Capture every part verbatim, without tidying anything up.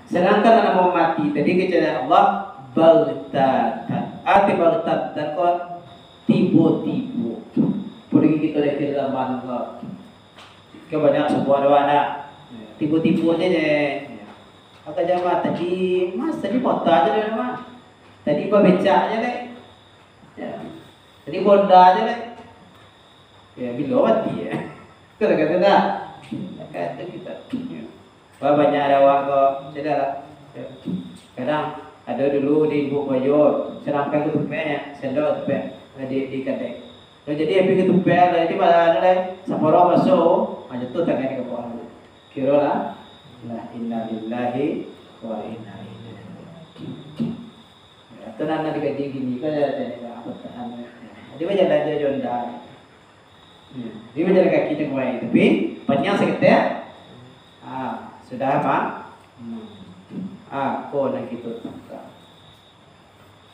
Sadangkan nan namo mati tadi, kecek Allah, baghtatan. Arti baghtatan ko tibo-tibo. Apolai kito di akhir zaman ko. Kan banyak sabuah doa nak. Tibo-tibo se nyo. Mako jamaah tadi, Mas, tadi mota se dek, Mas. Tadi babecak se dek. Ya. Tadi bonda se dek. Ya, bilo mati ya. Kalau kata tak, kata kita. Ya. Bah, banyak ada awak ko, sudah lah. Ya. Kadang ada dulu di Bukit Bayo, sarampang katupek, sendok katupek, di, di kadai. Nah, jadi, habis katupek, jadi, anu lai, saparo baso, ah, jatuah tangan ka bawah. Kiro lah, lah, innalillahi wa inna ilaihi raji'un. Ya, tu nan, nan dikaji kini, kan, ya, jadi, apa tahan, ya. Jadi, bajalan aja jo ndak. Ya, jadi, bajalan kaki tengok ai, tapi panjang saketek. Ah, sudah apa? Hmm. Ah, ko nan kito tukar.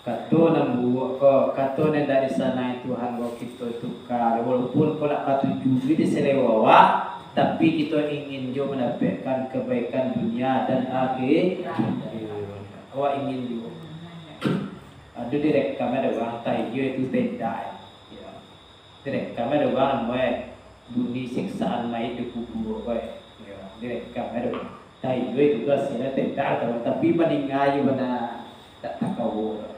Kato nan buruak ko, kato nan indak disanangi Tuhan ko kito tukar. Walaupun ko lah katuju di salero awak, tapi kito ingin juo mandapekkan kebaikan dunia dan akhi-, awak ingin juo. Ado direkam ado urang, taiyo itu tenda. Ya. Direkam ado urang, bunyi siksaan mayik di kubua, weh. Ya, direkam ado. Taiyo itu tu hasilnyo tenda, tapi mandanga bana dak takawa.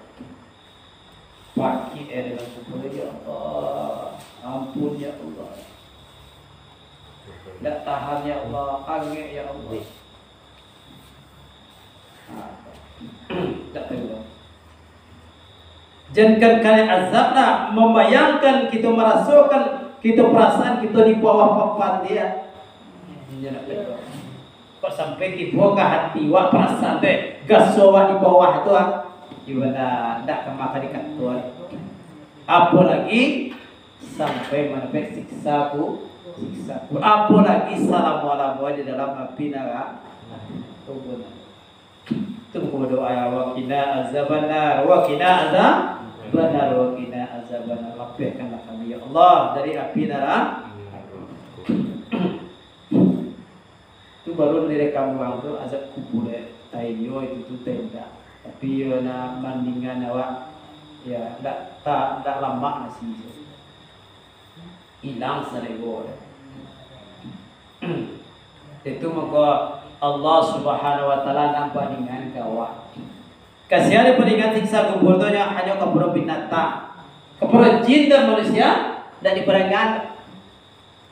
Pakik eh dalam kubua, ya Allah, ampun ya Allah. Dak tahan ya Allah, angek ya Allah. Dak tahan. Jankan kalian azab lah, membayangkan kito, marasokan kito, perasaan kito di bawah papan dia. Inyo dak tahan. Kok sampai tibo ka hati wak, perasaan tu, eh, gaso wak di bawah tu, ah. Gimana, ndak ka makan di kantor. Apolagi sampai mandapek siksa ku-, siksa ku-, apolagi salamo-lamo di dalam api nara-, kubua. Tunggu doa, "Wa qina azabannar, wa qina azabannar, wa qina azabannar." Lapehkanlah kami, ya Allah, dari api nara-, Tu baru direkam urang tu azab kubua, eh, taiyo itu tu tenda. Tapi iyo nak mandingan awak, ya, ndak ta-, ndak lamak nasi tu. Ilang salero tu. Itu mangko Allah Subhanahu wa Taala nampak ringan ka awak. Kasihan diparingan siksa kubua tu nyo hanyo kapado binatang. Kapado jin dan manusia ndak diparingan.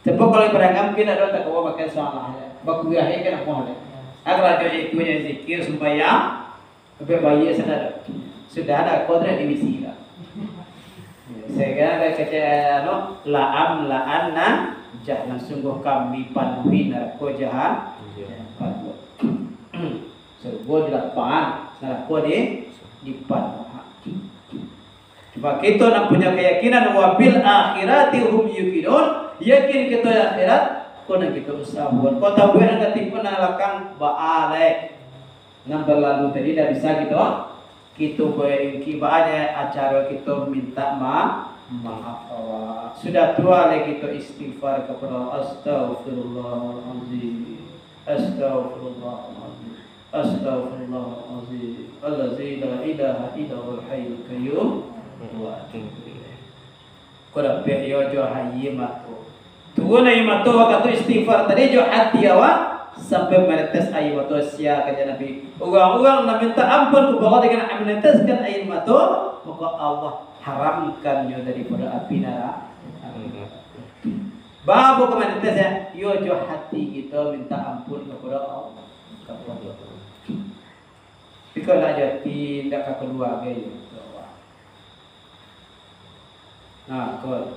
Sebab kalau diparingan mungkin ado takawa pakai salah, ya. Bakuliah aja kan apo, ya. Nah, kalau ado itu yang zikir, sumbayang, sampai bayi sadar. Sudah ada kodrat di misi lah. Sehingga ada kata, anu, "La'am la'anna jahannam, sungguh kami panuhi narako jahan-, Iya. Panuh." Surga di lapangan, narako di, di panuh. Cuma kito nan punyo kayakinan, "Wa bil akhirati hum yuqinun," yakin kito di akhirat, ko nan kito usaha buat. Kok tabuek nan katipu nan lakang, baa lai. Nan balalu tadi dah bisa kito, kito baingki, baa nyo acaro kito minta ma-, maaf awak. Sudah tu lai kito istighfar kapado Allah, "Astaghfirullahalazim. Astaghfirullahalazim. Astaghfirullahalazim. Allazi la ilaha illa huwal hayyul qayyum." Wa atubu ilaih. Ko dapek iyo jo aia mato. Turun aia mato wakatu istighfar tadi jo ati awak, sampai manetes aia mato, sia kaja Nabi. Urang-urang nan minta ampun kapado Allah dengan maneteskan aia mato, maka Allah haramkan nyo daripado api nara-, Baa ko manetes, ya? Iyo jo hati kito minta ampun kapado Allah. Kapado Allah. Tapi kalau ndak jo hati, ndak ka kalua gai. Nah, ko.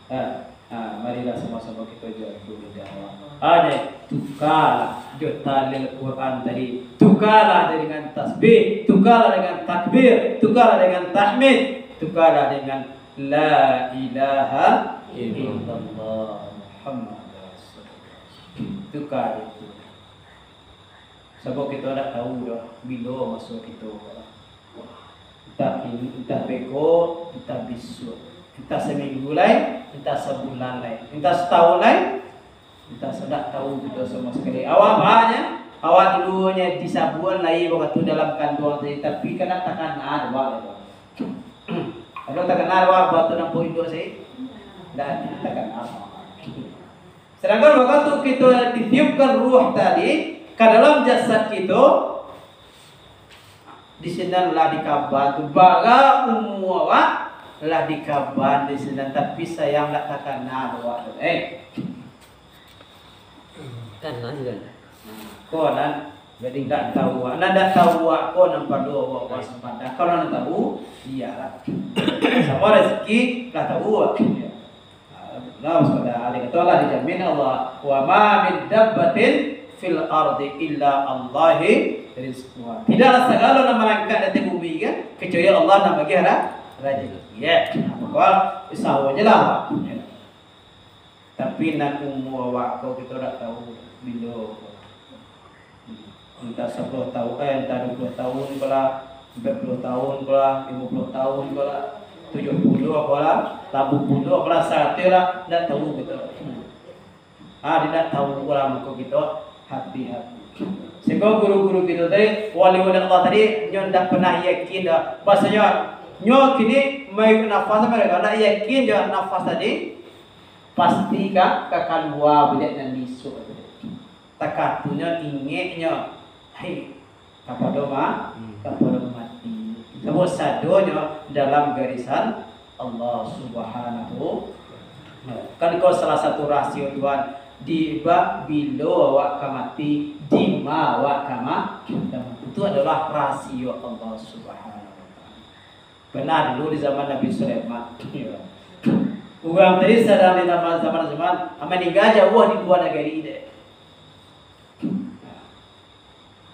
Ha, ha, marilah samo-samo kito jo tu. Ade, tukarlah jo tahlil Quran tadi. Tukarlah dengan tasbih, tukarlah dengan takbir, tukarlah dengan tahmid, tukarlah dengan La ilaha illallah Muhammad Rasulullah. Itu ka itu. Sabab kito ndak tahu doh bilo maso kito. Entah kini, entah beko, entah bisuak, entah saminggu lai, entah sabulan lai, entah satahun lai, entah sa-, ndak tahu kito samo sakali. Awak banyak Awak dulu nyo disabuik lai wakatu dalam kanduang tadi, tapi kan ndak takana doh, Pak. Ado takana doh, Pak, wakatu nampak induak tadi? Ndak ado takana. Sadangkan wakatu kito ditiupkan ruh tadi ka dalam jasad kito, di sinan lah dikaban tu, bara umua awak lah dikaban di sinan, tapi sayang ndak takana awak tu. Eh. Kan, nah, sudah. Nah, ko nan jadi ndak tahu awak. Nan ndak tahu awak ko nan paralu awak waspada. Kalau nan tahu, iyolah. Samo rasaki lah tahu awak. Nah, waspada. Dikatakan lah dijamin Allah, "Wa ma min dabbatin fil ardi illa Allahi rizquha." Tidaklah sagalo nan marangkak di ateh bumi kan, kecuali Allah nan bagi ra-, razaki. Ya, pokok usaho je lah. Tapi nan umua awak ko kito dak tahu bilo. Antah sapuluah tahun, eh, antah duo puluah tahun ko lah, ampek puluah tahun ko lah, limo puluah tahun ko lah, tujuah puluah ko lah, lapan puluah ko lah, saratuih lah, ndak tahu kito. Ah, di ndak tahu ko lah, mako kito hati-hati. Sehinggo guru-guru kito tadi, wali-wali Allah tadi, nyo ndak pernah yakin doh. Bahasanyo, nyo kini maiyuik nafas, mereka ndak yakin jo nafas tadi, pasti ka, ka kalua buliak nan isuak tadi. Takatunyo ingeknyo, hai, kapado ma-, Hmm. kapado mati. Sabab sadonyo dalam garisan Allah Subhanahu. Kan ko salah satu rahasio Tuhan, di ba-, bilo awak ka mati, dima awak ka ma-, ka mati. Itu adalah rahasio Allah Subhanahu wa Ta'ala. Pernah dulu di zaman Nabi Sulaiman. Urang tadi sadang di zaman, zaman, zaman, maningga jauah di lua nagari dek.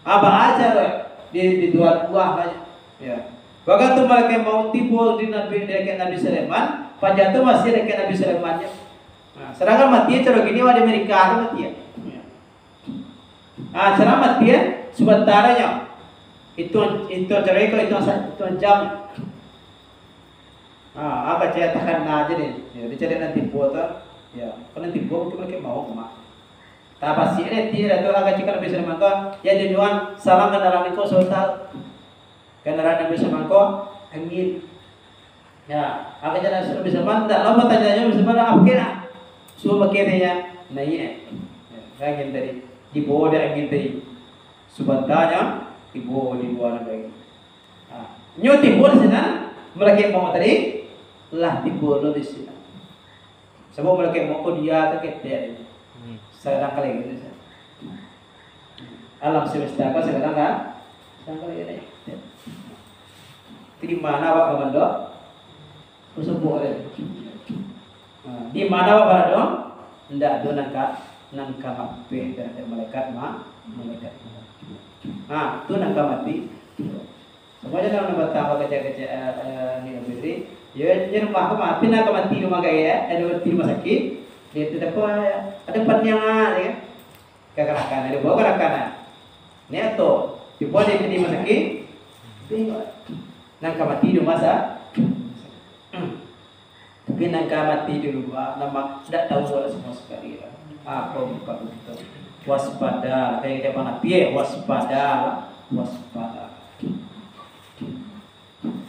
Apa aja tu? Di, di lua-lua banyak. Ya. Wakatu malaikat maut tibo di Nabi, di dakek Nabi Sulaiman, paja tu masih dakek Nabi Sulaiman je. Nah, sadangkan mati caro kini, wak di Amerika tu mati ya. Ya. Ah, sadang mati ya, sabanta nyo. Itu, itu caro iko, itu sa-, itu jam. Ah, agak caya takana aja ni. Ya, dicari nanti buat tu. Ya, kalau nanti buat mungkin mereka mau mak. Tapi sih deh, tiada tu agak cakap lebih senang tu. Ya, junjuan, salam kendaraan kau sebentar. Kendaraan yang bisa mangko, angin. Ya, agak jalan sudah bisa mantap. Lama tanya-tanya bisa mana, apa kira? Semua pakai dia, naik. Ya, angin tadi. Di bawah dia angin tadi. Sebentarnya, di bawah, di bawah lagi. Ha. Nyo tibo di sinan, malaikat maut tadi, lah tibo lo di sinan. Sabab malaikat maut ko dia ka ketek. Hmm. Sadang kali gitu, sa-, alam semesta ko sadang ka-, sadang kali gitu. Itu di mana awak ka mandok? Ko sabab deh. Ha, di mana awak barado? Ndak ado nan ka, nan ka mapeh dari malaikat ma-, malaikat maut. Ha, tu nan ka mati. Samo jo nan batang kecek-kecek, eh, eh, ni, apa tadi? Yo, di rumah ko mah, tapi nan ka mati rumah gaya, eh, di rumah sakit. Dia tu apa, eh, ado paniang ah, dia kan. Ka karakan, ado bawa karakan ah. Ni atau, tibo di, di rumah sakit. Tengok. Nan ka mati di rumah sa-, Tapi nan ka mati di rumah, nama, ndak tahu lah sama sekali lah. Apa bukan begitu? Waspada, kayak kita pernah pie, waspada, waspada.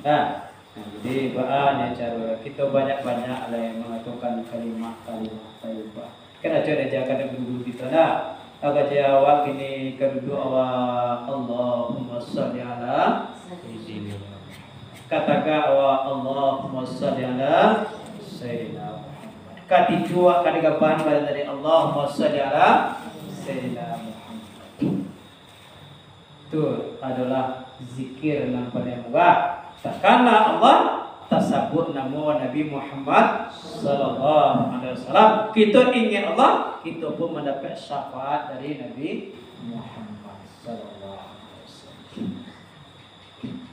Nah, nah, jadi, baa nyo caro kita banyak-banyak lah yang mengatakan kalimah-kalimah thayyibah. Kan ado diajakan dari guru kita, nah. Agak je awak kini ka duduak awak, Allahumma shalli ala Sayyidina. Katakan awak, Allahumma shalli ala Sayyidina Muhammad. Ka tiduak, ka digabahan badan tadi, Allahumma shalli ala Sayyidina Muhammad. Tu adalah zikir nan paling murah. Takana Allah, tasabuik namo Nabi Muhammad sallallahu alaihi wasallam. Kito ingek Allah, kito pun mandapat syafaat dari Nabi Muhammad sallallahu alaihi wasallam.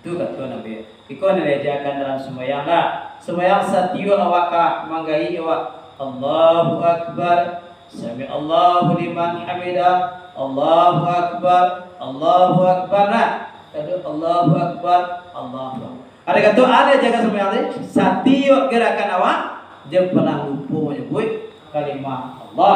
Tu kato Nabi. Iko nan diajakan dalam sumbayang lah. Sumbayang satiok awak ka manggayi awak, Allahu Akbar, Sami Allahu liman hamidah, Allahu Akbar, Allahu Akbar. Nah, kado Allahu Akbar, Allahu Akbar. Ado kato, ado jaga sumbayang tadi, satiok garakan awak, jan pernah lupo manyabuik kalimah Allah.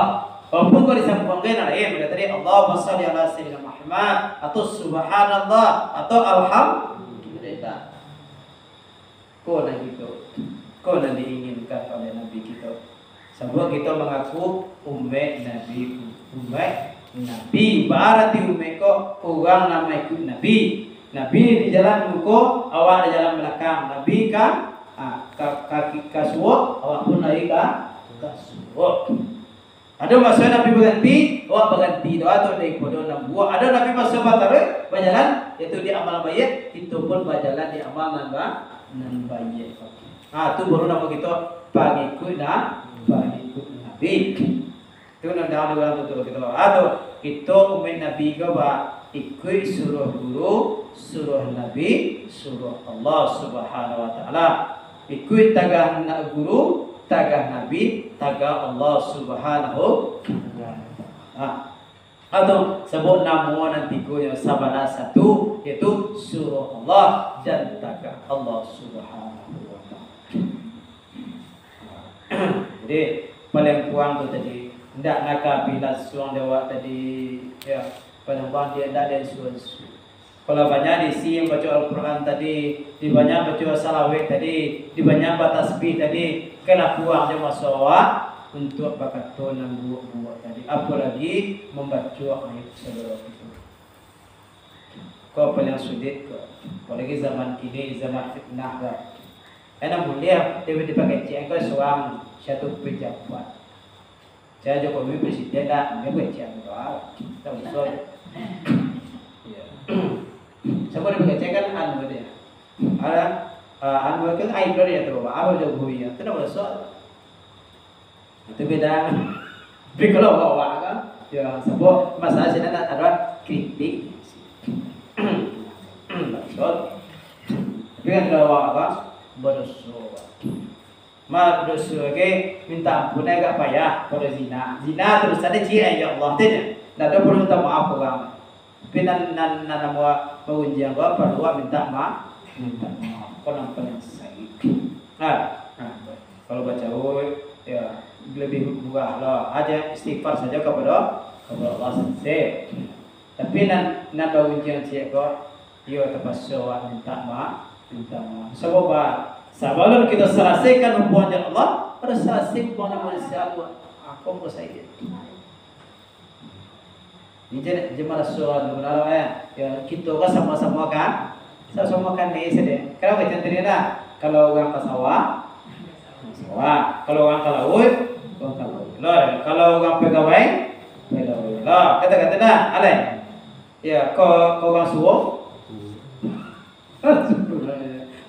Walaupun kau disambuang ka nan lain, bak tadi, "Allahumma shalli ala sayyidina Muhammad," atau "Subhanallah," atau "Alhamdulillah." Ko nan kito, ko nan diinginkan oleh Nabi kito. Sabab kito mangaku umaik Nabi, umaik Nabi. Barati umaik ko urang nan maikuik Nabi. Nabi di jalan muko, awak di jalan balakang. Nabi ka, ah, ka, ka, ka suok, awak pun lai ka, ka suok. Ado maso Nabi baganti, awak baganti doa tu daripado nan buruak. Ado Nabi maso bataruih bajalan, yaitu di amal baiak, kito pun bajalan di amal nan ba-, nan baiak. Ha, tu baru namo kito pangikuik na-, pangikuik Nabi. Tu nan danga di urang tu, tu kito. Ha, tu, kito umaik Nabi ko ba ikuik suruah guru, suruah Nabi, suruah Allah Subhanahu wa Taala. Ikuik tagah na-, guru, tagah Nabi, tagah Allah Subhanahu wa Taala. Ha. Atau sabab namo nan tigonyo sabana satu, yaitu suruah Allah dan tagah Allah Subhanahu wa Taala. Jadi, paling kurang tu tadi, ndak nak ka abih lansuang dek awak tadi, ya, paling kurang dia ndak ada isu-isu. Kalau banyak di isi yang baco Al-Quran tadi, di banyak baco salawat tadi, di banyak batasbih tadi, kena kurang je maso awak untuk bakato nan buruak-buruak tadi. Apolagi mambaco ayat saudara kito. Ko paling sulit ko. Apolagi zaman kini, zaman fitnah ko. Karena buliah, dia dipakecek ko surang satu pejabat. Saya Jokowi presiden dah, dia kecek doa. Tak usah. Ya. Siapa dipakecek kan anu dia. Ada, ah, anu kan aib dia tu, apa Jokowi ya. Tidak usah. Itu beda. Tapi kalau awak kan, ya, sebab masalah sini nak ada kritik. Tapi kan kalau awak kan, berdosa. Ma, berdosa ke, minta ampun agak payah pada zina. Zina terus ada ciek, ya Allah, tidak. Tidak ada perlu minta maaf orang. Tapi nan, nan, nan namo baunjiang ko, paralu minta ma-, minta maaf. Ko nan paling sakik. Nah, nah, kalau bacawo, ya, lebih murah lah. Aja istighfar saja kepada, kepada Allah saja. Tapi nan, nan baunjiang ciek ko, iyo tapaso awak minta ma-, minta maaf. Sabab, sabalun kita selesaikan hubungan dengan Allah, harus selesai hubungan dengan manusia tu. Aku mau saya. Ini je, je maraso anu, bana, eh. Ya, kito kan samo-samo kan? Samo-samo kan ni saja. Kalau macam tadi lah, kalau urang ka sawah, sawah. Kalau urang ka lauik, urang ka lauik. Lah, kalau urang pagawai, pagawai. Lah, kata-kata dah, alai. Ya, ko, ko urang suok.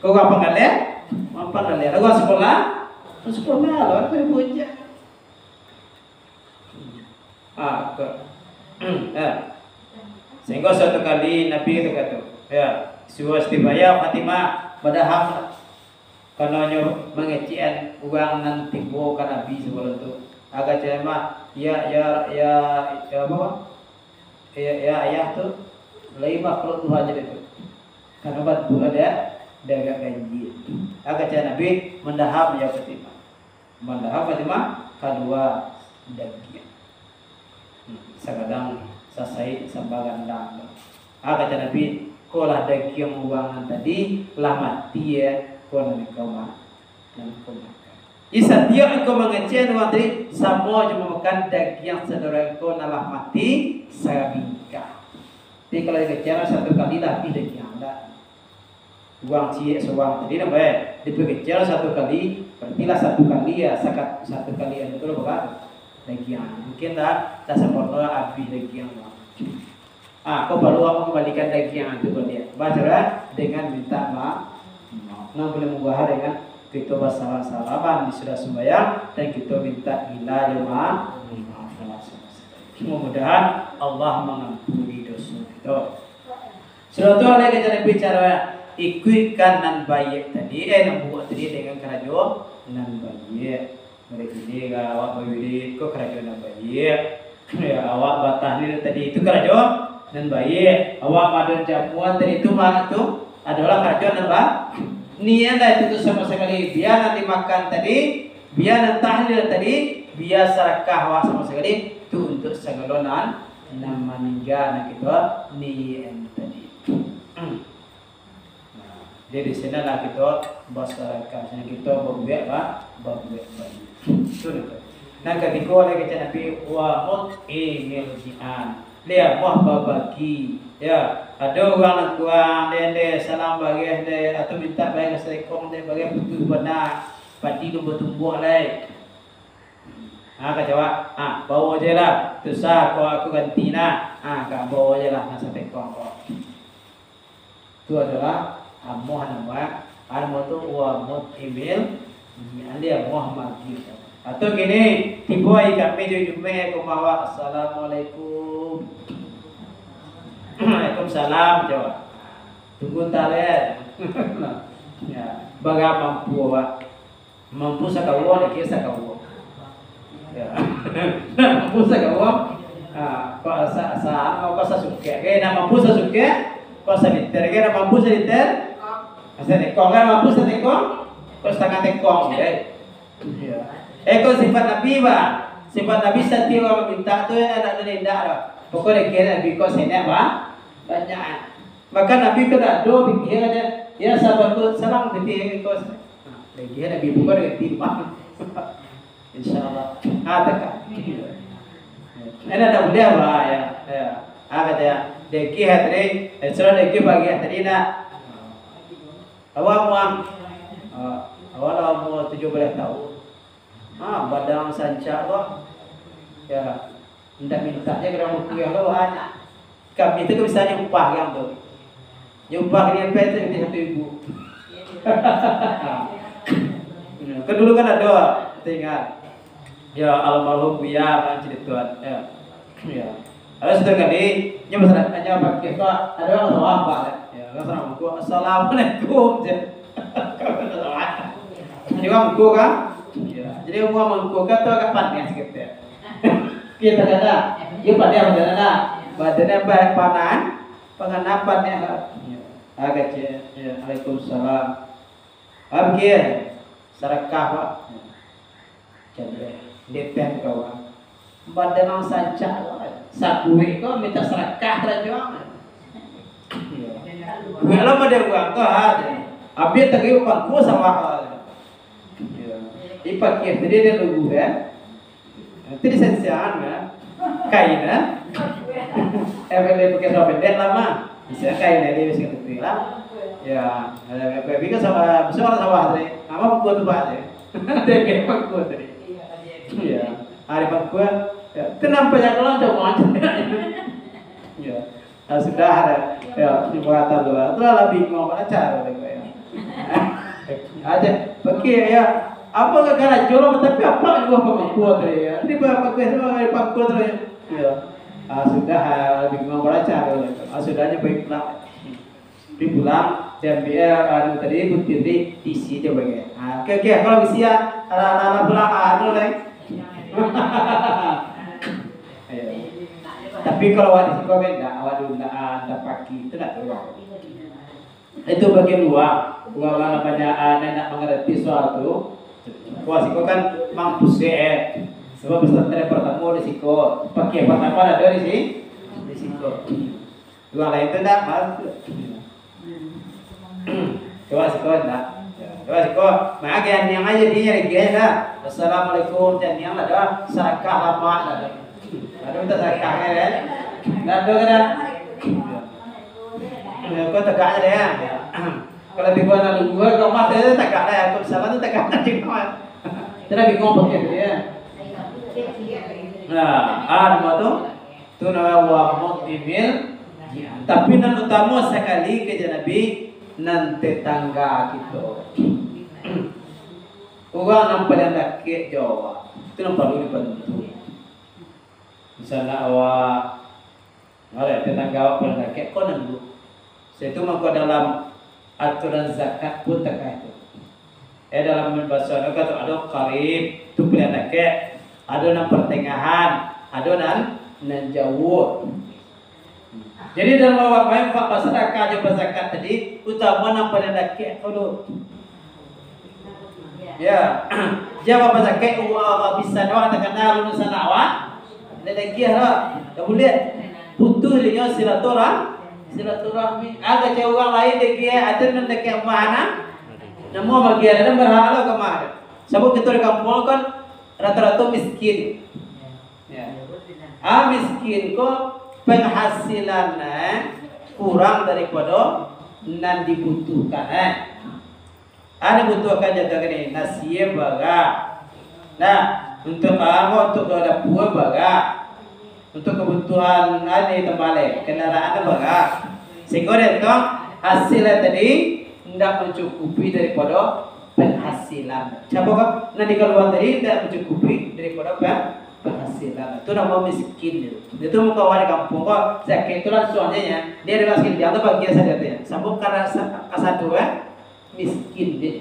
Ko urang panggaleh, urang panggaleh. Urang sekolah, urang sekolah. Lah, urang bujang. Ah, ko. Ya. Sehingga suatu kali Nabi kata, kata, ya, suruh Siti Maryam, Fatimah, badaham lah. Karano nyo mangecekan urang nan tibo ka Nabi sabalun tu. Agak cayama, ya, ya, ya, ya, apo? Ya, ya, ayah tu, lai makhluk Tuhan jadi tu. Karano bantuak dia, dia agak ganjil. Agak cayama Nabi mandaham ya Fatimah. Mandaham Fatimah, kalua dagiang. Hmm, sagadang sasaik sambagandang. Ah, kata Nabi, ko lah dagiang urang nan tadi, lah mati, ya, ko nan engkau ma-, nan engkau makan. Jadi, satiok engkau mangecekan urang tadi, samo jo mamakan dagiang saudara engkau nan lah mati, sabingkah. Tapi kalau dikecekan satu kali, lah abih dagiang, ndak? Urang ciek surang tadi, ndak bae. Dipakecek satu kali, berarti lah satu kali ya, sakat-, satu kali anu tu lah bara dagiang. Mungkin lah, lah sampurno abih dagiang tu. Ah, ko paralu mangambalikan dagiang tu ka dia. Bacara dengan minta ma-, maaf. Nan buliah mubah dengan kito basalam-salaman di sudah sumbayang, dan kito minta gila jo ma-, maaf. Mudah-mudahan Allah mangampuni doso kito. Sudah tu, alai kito bicara, ikuikan nan baiak tadi, eh, nan buruak tadi dengan karajo nan baiak. Mulai kini ka awak bawirid, ko karajo nan baiak. Ya, awak batahlil tadi, itu karajo nan baiak. Awak maadun jamuan tadi, itu ma-, tu adolah karajo nan ba-, nian lah itu tu samo sakali. Bia nan dimakan tadi, bia nan tahlil tadi, bia sadakah awak samo sakali, untuak sagalo nan, nan maningga, nan kito niaik tadi. Nah, jadi di sinilah kito basadakah, sinan kito babuek ba-, babuek baiak. Itu nah. Nan katiko lai kecek Nabi, "Wa mut'imil ji'an." Liamuah babagi. Ya, ado urang nan kurang, den, den, salang bareh, den, atau mintak bareh ka saekong, den, bareh putuih bana, padi tu batumbuah lai. Ha, kacau, ah, bawo je lah. Tusah ko aku ganti nah. Ha, kak bawo je lah, nan saekong ko. Tu adolah amuah nan ba-, amuah tu wa mut'imil, amuah magih. Atau gini, tibo ari kami jo Jumaik ko mawa, "Assalamualaikum." "Waalaikumsalam," jawab. Tunggu talian. Ya, bara mampu awak. Mampu sakawa, dek sakawa. Ya. Mampu sakawa. Ah, kok sa-, sa-, kok sasukek, ge, nak mampu sasukek, kok saliter, ge, nak mampu saliter. Saekong, kan mampu saekong, kok satangah ekong, ge. Ya. Eh, kok sifat Nabi, bah. Sifat Nabi satiok urang mamintak tu, ya, nak indak doh. Pokok dek Nabi kok saketek, bah. Banyak. Maka Nabi ko dak ado pikia aja. Ya, sabar ko, salang pikia ko. Nah, lagi Nabi buka dari timah. Insyaallah. Ah, teka. Ini dak buliah, bah, ya. Ya. Ah, kata ya, dek tadi, eh, sudah dek pagi tadi nak. Awak muang. Ah, awak lah umur tujuh belas tahun. Ha, badan sancak tu. Ya, indak mintak je ka urang bakuliah tu, ha. Kami tu bisa nyumpah urang tu. Nyumpah di M P S tu minta satu ribu. Ya, kan dulu kan ado, kita ingat. Ya, almarhum Buya, kan, cerita. Ya. Ya. Lalu satu kali, nyo masalah, nyo pakai tu, ado urang sawah, Pak, ya. Ya, urang sawah, "Assalamualaikum," je. Jadi, urang mangko kan? Ya. Jadi, urang mangko kan tu agak paneh saketek. Kita kan dah, dia paneh macam mana? Badannya pa-, panas, panganapan ya. Ya. Agak cek, ya, "Waalaikumsalam." Ah, pikir, sarakah, Pak. Candeh, deteh kawan. Badan nang sancak, sakuik ko minta sarakah rajo. Iyo. Buek lah badan urang ko, ha. Abih tadi pangku sawah. Iyo. Dipakai tadi dia nunggu, kan? Nanti disensian, kan? Kain, ha? Eh, boleh pakai sawah pendek lah, mah. Bisa kain tadi, bisa kutui lah. Ya, eh, bisa sawah, bisa sawah tadi. Apa buku tu, Pak, tadi? Dia kayak pangku tadi. Iya. Hari pangku, ya. Kenapa ya kalau cuma aja? Ya. Ah, sudah ada. Ya, terima kasih dulu. Itulah lah bingung mana cara dia, ya. Aja, pergi ya. Apa ke karajo lah, tapi apa juga pangku tadi ya. Ini apa ke semua pangku tadi ya. Ya. Ah, sudah, ah, bingung mana cara dulu. Ah, sudahnya baik pulang. Tapi pulang, diambil, anu tadi, butir di, diisi je bagai. Ah, oke, oke, kalau bisi ya, alah, alah, alah, pulang, ah, anu lai. Ayo. Tapi kalau awak di siko kan, ndak, awak dulu ndak, ah, ndak pagi, itu ndak keluar. Itu bagian luar. Urang-urang banyak, ah, nak mangarati soal tu. Wah, siko kan mampu C F. Sebab pesantren pertama di siko, pakai pertama ada di si-, di siko. Urang lain tu ndak masuk. Coba siko ndak. Coba siko. Mangga niang aja dia lagi dah. Assalamualaikum, jan niang lah dah. Sarakah lama dah. Ada minta sarakah kan, eh? Ndak ada kan? Ya, kau tegak aja deh, ya. Kalau tiba nak nunggu, kau mati aja tegak dah. Kau salah tu tegak aja kau. Tidak bingung pakai dia. Nah, ah, nama tu? Tu namo wa mut'imil. Tapi nan utamo sakali, kecek Nabi, nan tetangga kito. Urang nan paliang dakek jo awak, tu nan paralu dibantu. Misalnya awak, tetangga awak paliang dakek, ko nan dulu. Saitu mangko dalam aturan zakat pun takah itu. Eh, dalam baso anu kan tu, ado qarib, tu paliang dakek, ado nan partangahan, ado nan, nan jauah. Jadi, dalam awak main, basadakah jo bazakat tadi, utamo nan paliang dakek ko dulu. Ya, jan bazakat, awak bisa awak takana alun sanak awak. Dak dagiah lah, dak buliah. Putuih dek nyo silaturah-, silaturahmi. Agak cewek urang lain dagiah, ado nan dakek rumah anak. Namo bagian ado berhala ka mah. Sabab kito di kampuang kan rato-rato miskin. Ya. Ah, miskin ko penghasilan, eh, kurang daripado nan dibutuhkan, eh. Ado butuhkan jatah kini, nasi bara. Nah, untuk apo, untuk dapua bara. Untuk kebutuhan ado tambalai, kendaraan bara. Sehingga dia tu hasil tadi indak mencukupi daripado penghasilan. Siapa kan nan dikaluan tadi indak mencukupi daripado pen-, penghasilan. Itu namo miskin dia. Dia tu muka awak di kampuang ko, sakik tu langsuang aja ya. Dia ada miskin, dia tu bagian saja tu ya. Sambung ka rasa, ka satu, eh. Miskin deh.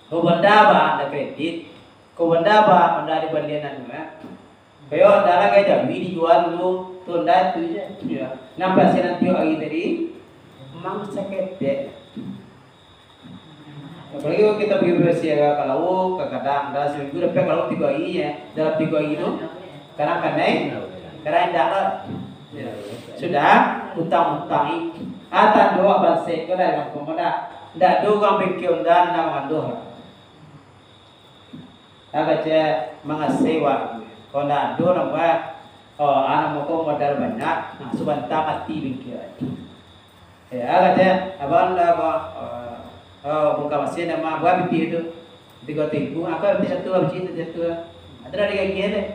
Kau banda ba anda kredit, kau banda ba anda di balian anu, eh. Kayo anda lah kayo jawi dijual dulu, tu anda tu je. Ya. Nampak sinan tiok hari tadi, emang saketek. Apalagi kalau kita pergi bersiaga ka lauk, kadang-kadang dalam seminggu dapat ka lauk tigo hari, ya. Dalam tigo hari tu, kadang pandai, kadang indak lah. Ya. Sudah, utang-utang i. Ah, tando bansek ko lah, dalam komoda. Ndak ado urang bengkel onda nan manganduah. Ah, kecek mangasai wak. Kalau ndak ado nan buat, oh, anak mako modal banyak, nah, sabanta mati bengkel. Eh, ah, kecek, abang dah ko, eh, oh, bungka masin dah mah, buat pitih tu. Tigo ribu, aku pitih satu, habis itu satu. Ada dah digagiah deh.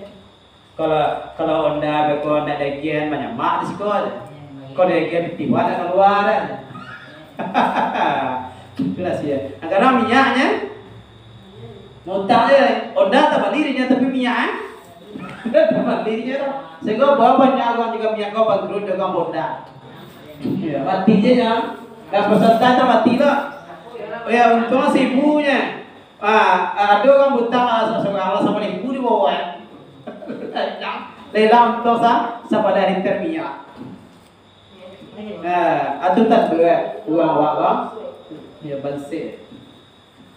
Kalau, kalau onda beko ndak dagian, manyamak di siko aja. Kalau dagian, tiba nak kalua dah. Itulah sia. Nah, karena minyaknya, mutang je. Onda tabali dirinya, tapi minyak, eh? Tabali dirinya dah. Sehingga bawa banyak orang juga minyak kau bangkrut dengan onda. Ya, mati je ya. Dah peserta tu mati lah. Oh ya, untung seribunya. Ah, ado urang butang, ah, sa-, sa-, sabaleh ribu di bawah, eh. Lelang tu sa-, sabaleh liter minyak. Ah, atu tak tu, eh, urang awak, bang. Ya, bansek.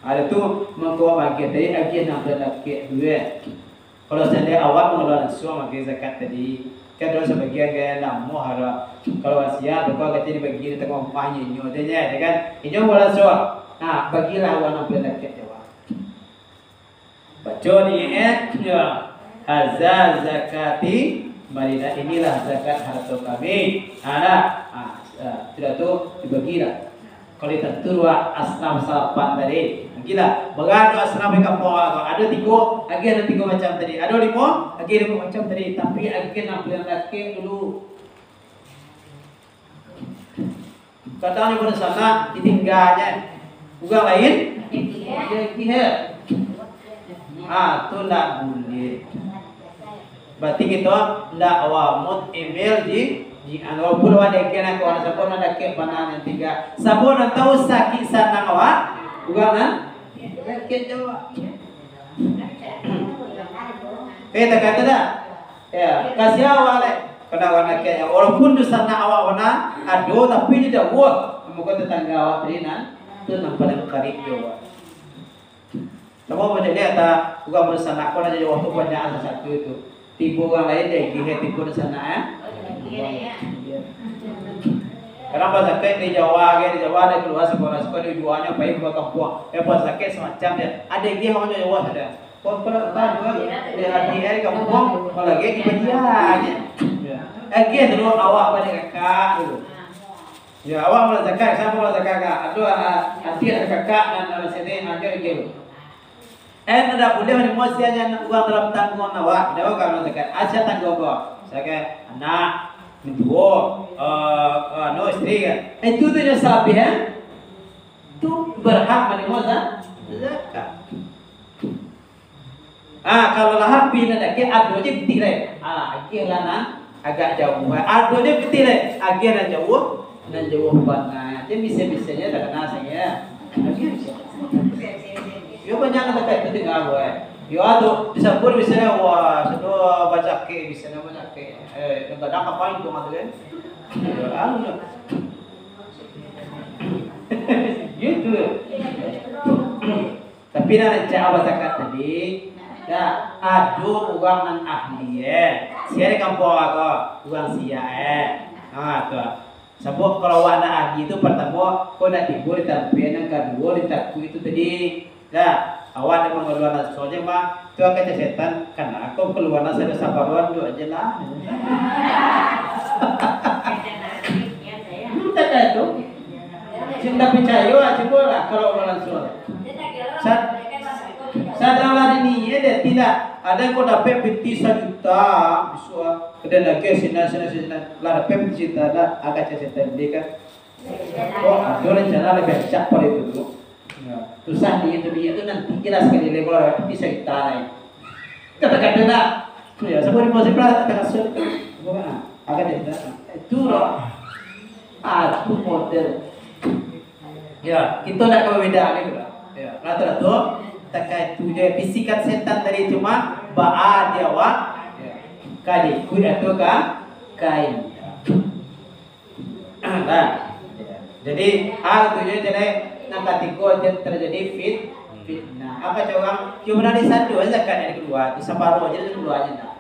Ado tu, mangko agiah tadi, agiah nan balakek tu, eh. Kalau seandai awak mangaluan lansuang agiah zakat tadi, kan ado sabagian gaya namuah ado. Kalau wasiat, beko kecek dibagi di tangah rumah inyo, inyo tu je, ya kan? Inyo balansuang. Nah, bagilah awak nan balakek tu, awak. Baco ni, eh, ya. Haza zakati, marilah inilah zakat harto kami. Ha, nah. Ha, sudah tu, dibagilah. Kalau tantu dua asnaf salapan tadi. Bagilah. Bara tu asnaf di kampuang awak tu. Ado tigo, agiah ado tigo macam tadi. Ado limo, agiah limo macam tadi. Tapi agiah nan paling rakek dulu. Katonyo pado sanak, ditingganyo. Urang lain? Iyo, iyo. Ah, tu ndak buliah. Berarti kito ndak awak mut email di, di, walaupun awak dagian, kawan, sabo nan dakek bana nan tingga. Sabo nan tahu sakik sanang awak, urang nan dakek jo awak. Eh, takah tu dah. Ya, kasiah awak leh. Kena urang dakek. Walaupun tu sanak awak bana, ado, tapi di jauah. Mungkin tetangga awak tadi nan, tu nan paling karib jo awak. Cubo macam ni, ata urang basanak ko nan jauah tu banyak satu tu. Tibo urang lain deh, gih tibo di sanak, eh. Kadang basanak di Jawa, di Jawa ado kalua sakolah, sakolah di jualnyo pai ka kampuang. Eh, basanak samacam je. Ado gih urang jauah sudah. Kok pernah tahu kan? Di hati eh, kampung, kalau lagi di Banjar aja. Ya. Eh, gitu dulu, awak balik kakak dulu. Ya, awak mula zakat, siapa mula zakat, kak? Aduh, ah, hati ada kakak, nan dalam sini, aja gitu. Eh, tidak boleh menerima sianya uang dalam tanggungan awak. Tidak, kalau zakat, aja tanggung kok. Zakat anak, mentua, eh, anu, isteri kan. Eh, itu tu yang salah, eh? Tu berhak menerima za-, zakat. Ah, kalau lah habih nan dakek, ado je pitih lai. Ah, agiah lah nan agak jauah. Ado je pitih lai, agiah nan jauah, nan jauah bana. Jadi bisa-bisanya tak kena sangat. Agiah. Yo, banyak nan dakek tu tinggal buat. Yo, ado disambut misalnya, wah, sudah baca ke, misalnya baca ke. Eh, kadang-kadang kapan itu mah tu kan? Yo, anu. Gitu. Tapi nan cak awak cakap tadi, Dah, ado urang nan ahli, eh. Sia di kampuang ko, urang sia, eh. Ha, tu. Sabab kalau awak nak ahli tu, partamo, ko nak tibo di tampek, nan kaduo di takui tu tadi. Dah, awak nak mangalua lansuang se mah, tu akan cak setan, kan ko kalua nan sado saparuah, duduak se lah. Hmm, tak kaya tu. Cin tak picayo lah, cubo lah kalau urang lansuang. Sa-, sadang lah diniaik dek, tidak. Ado ko dapek piti sajuta, bisuak, ah, kado lagi sinan, sinan, sinan. Lah dapek piti sajuta, dah, agak cacatan dek kan. Oh, ado rencana labiah rancak pado itu tu. Ya. Susah niaik tu, niaik tu nanti jelas sakali lai, kalau dapek piti sajuta lai. Kata-kata nak. Ya, sabab di musim lah, kata kasut. Bukan, ah, agak cacatan. Itu lah. Ah, tu model. Ya, kito ndak ka babeda gitu lah. Ya, rata-rata takah itu je bisikan setan tadi, cuma baa di awak, ya, ka diikuik atau ka, ka indak. Nah, jadi, hal tu je jadi, nan katigo je terjadi fit-, fitnah. Apa cak urang? Cuma dari satu aja zakat yang keluar, tu saparuh aja keluar aja ndak.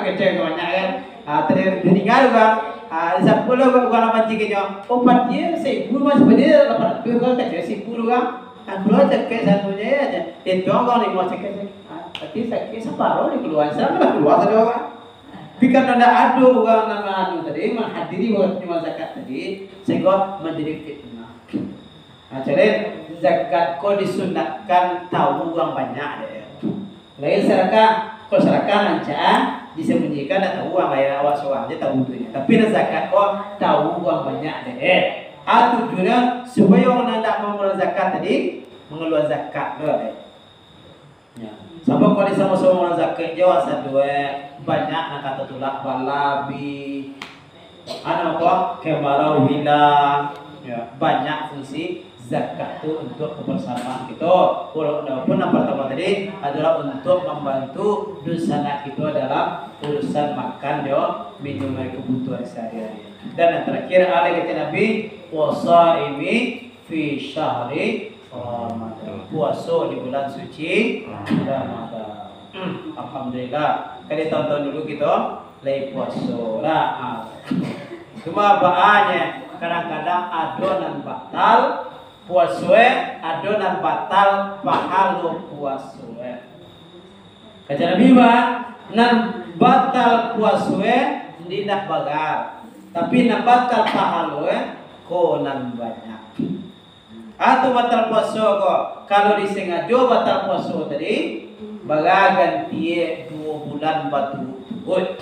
Kecek banyak kan. Ah, tadi ditinggal urang. Ah, sapuluah urang, urang lapan cikiknyo. Oh, patia saibu mas, patia lapan ratuih urang, kecek saibu urang. Ah, keluar cakek satu je aja. Itu urang limo cakek. Ah, berarti sakit saparuh dikeluar. Sama lah keluar satu urang. Tapi karena ndak ado urang nan anu tadi, menghadiri waktu zakat tadi, sehingga menjadi fitnah. Nah, jadi zakat ko disunatkan tahu urang banyak dek. Lain sadakah, kalau sadakah rancak, disembunyikan, ndak tahu urang lain, awak surang je tahu tu nyo. Tapi nan zakat ko tahu urang banyak dek. Ah, tujuannyo supayo urang nan ndak mangalua zakat tadi, mangalua zakat tu dek. Ya. Sabab kalau disamo-samo urang zakat jo, asa duit, banyak nan kato tulak balabi, anu ko, kemarau hilang, ya, banyak fungsi zakat tu untuk kebersamaan kito. Walaupun nan partamo tadi adalah untuk mambantu dunsanak kito dalam urusan makan jo minum, aia kebutuhan sehari-hari. Dan yang terakhir, alai kata Nabi, "Wasaimi fi syahri Ramadan." Puaso di bulan suci Ramadan. Hmm, alhamdulillah. Kan di tahun-tahun dulu kito lai puaso lah. Ah. Cuma baanyo, kadang-kadang ado nan batal puaso, eh, ado nan batal pahalo puaso, eh. Kata Nabi, ba, nan batal puaso, eh, indak bagal. Tapi nan batal pahalo, eh, ko nan banyak. Atau batal puaso ko, kalau disengajo batal puaso tadi, bara ganti duo bulan baturut-turut.